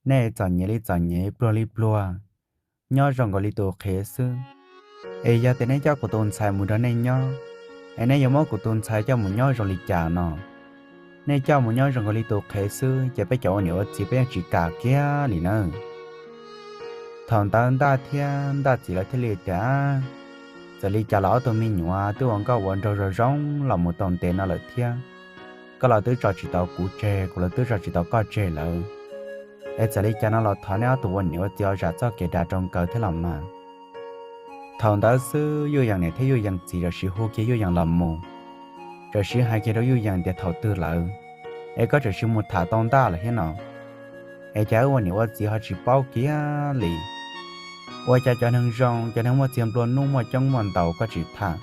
nej txom nyem li txom nyem, pluag li pluag, nyob zoo nkaus li tus qhev xwb. Es yog tias nej coj kuv tus ntxhais mus nrog nej nyob, es nej yuav muab kuv tus ntxhais coj mus nyob zoo li cas no? Nej coj mus nyob zoo nkaus li tus qhev xwb ces peb cov ua niam ua txiv peb yeej tsis kam kiag li nawb. Thaum ntawd Ntaj thiab Ntaj txiv lawv thiaj li tias, txawm li cas los ob tug me nyuam twb ua nkauj ua nraug zoo zoo los mus tau ntev no lawm thiab, koj los twb tso tsis tau kuv tseg, kuv los twb tso tsis tau koj tseg lawm. Es txawm li cas no los thov nej ob tug ua niam ua txiv zam txoj kev dav rau nkawd thiab los mas. Thaum ntawd xwb Yuj Yees niam thiab Yuj Yees txiv txawm hu kiag Yuj Yees los mus, txawm hais kiag rau Yuj Yees tias thaum twg lawm, es koj txawm mus tham tau Ntaj lawm thiab no, es cas wb ua niam ua txiv ho tsis paub kiag li. Ua cas cov neeg zoo, cov neeg muaj txiag nplua nuj muaj coob muaj ntau koj tsis tham,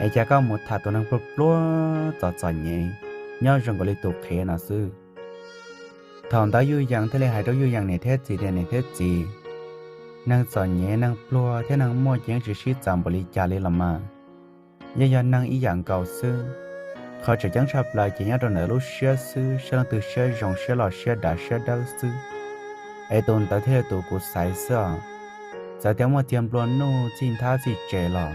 es cas koj mus tham tus neeg pluag pluag txom txom nyem, nyob zoo nkaus li tus qhev no xwb. Thaum ntawd Yuj Yees thiaj li hais rau Yuj Yees niam thiab txiv tias, niam thiab txiv, neeg txom nyem neeg pluag thiab neeg muaj ces yeej tsis sib txawv npaum li cas li los mas, yeej yog neeg ib yam nkaus xwb. Qhov tseem ceeb tshaj plaws ces nyob rau ntawm lub siab xwb, saib leej twg siab zoo siab loj siab dav siab dawb xwb. Es tus ntawd thiaj li tus kuv xaiv xwb os. Txawm tias muaj txiag nplua nuj txij nthab txij tsev los,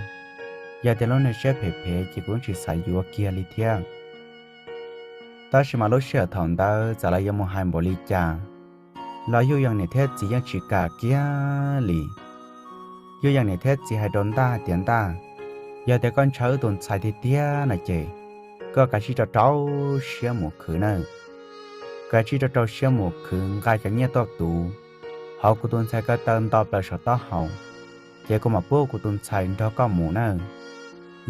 yog tias lub neej siab phem phem ces kuv tsis xav yuav kiag li thiab. Tab sis mas lub sij hawm thaum ntawd txawm lawv yuav mus hais npaum li cas los Yuj Yees niam thiab txiv yeej tsis kam kiag li. Yuj Yees niam thiab txiv hais rau Ntaj tias, Ntaj, yog tias koj ntshaw wb tus ntxhais tiag tiag no ces koj kav tsij rau rau siab mus khwv nawb. Kav tsij rau rau siab mus khwv nqa cov nyiaj tuaj tuv hauv kuv tus ntxhais ko taw nto plaws saum taub hau, ces kuv mam pub kuv tus ntxhais nrog koj mus nawb.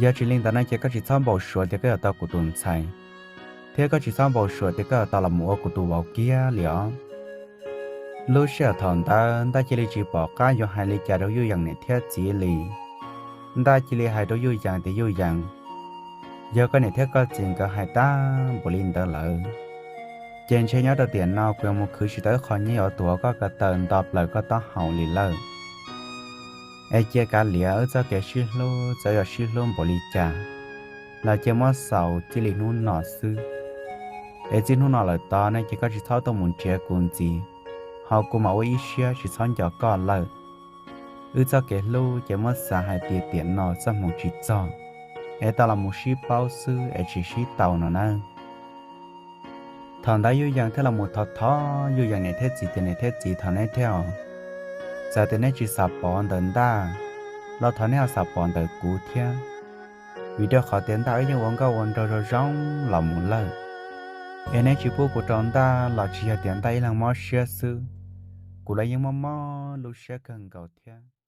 Yog tsis li ntawd no ces koj tsis txhob npau suav tias koj yuav tau kuv tus ntxhais, thiab koj tsis txhob npau suav tias koj yuav tau los mus ua kuv tus vauv kiag li os. Lub sij hawm thaum ntawd Ntaj cia li tsis pom qab yuav hais li cas rau Yuj Yees niam thiab txiv li. Ntaj cia li hais rau Yuj Yees tias, Yuj Yees, yog koj niam thiab koj txiv nkawd hais tag npaum li ntawd lawm, ces ntshe nyob rau tiam no kuv yuav mus khwv tsis tau ib qho nyiaj yuav tuv hauv koj ko taw nto plaws koj taub hau li lawm. Es cia kav liam wb txoj kev sib hlub, txawm yog sib hlub npaum li cas los cia muab xaus txij li hnub no xwb. Es txij hnub no lawm tod no ces koj tsis txhob tuaj mus nrhiav kuv ntxiv, ho kuv mam ua ib siab tsis txhob nco koj lawm. Wb txoj kev hlub ces muab xav hais tias tiam no txoj hmoov tsis txog, es tau los mus sib paub xwb es tsis sib tau no nawb. Thaum ntawd Yuj Yees thiaj los mus thov thov Yuj Yees niam thiab txiv tias, niam thiab txiv, thov neb thiab os, txawm tias neb tsis xav pov ntawm Ntaj los thov neb ho xav pov ntawm kuv thiab, vim rau qhov tias Ntaj wb yeej ua nkauj ua nraug zoo zoo los mus lawm. Es neb tsis pub kuv rau Ntaj los tsis yog tias Ntaj ib leeg mob siab xwb, kuv los yeej mob mob lub siab kawg nkaus thiab.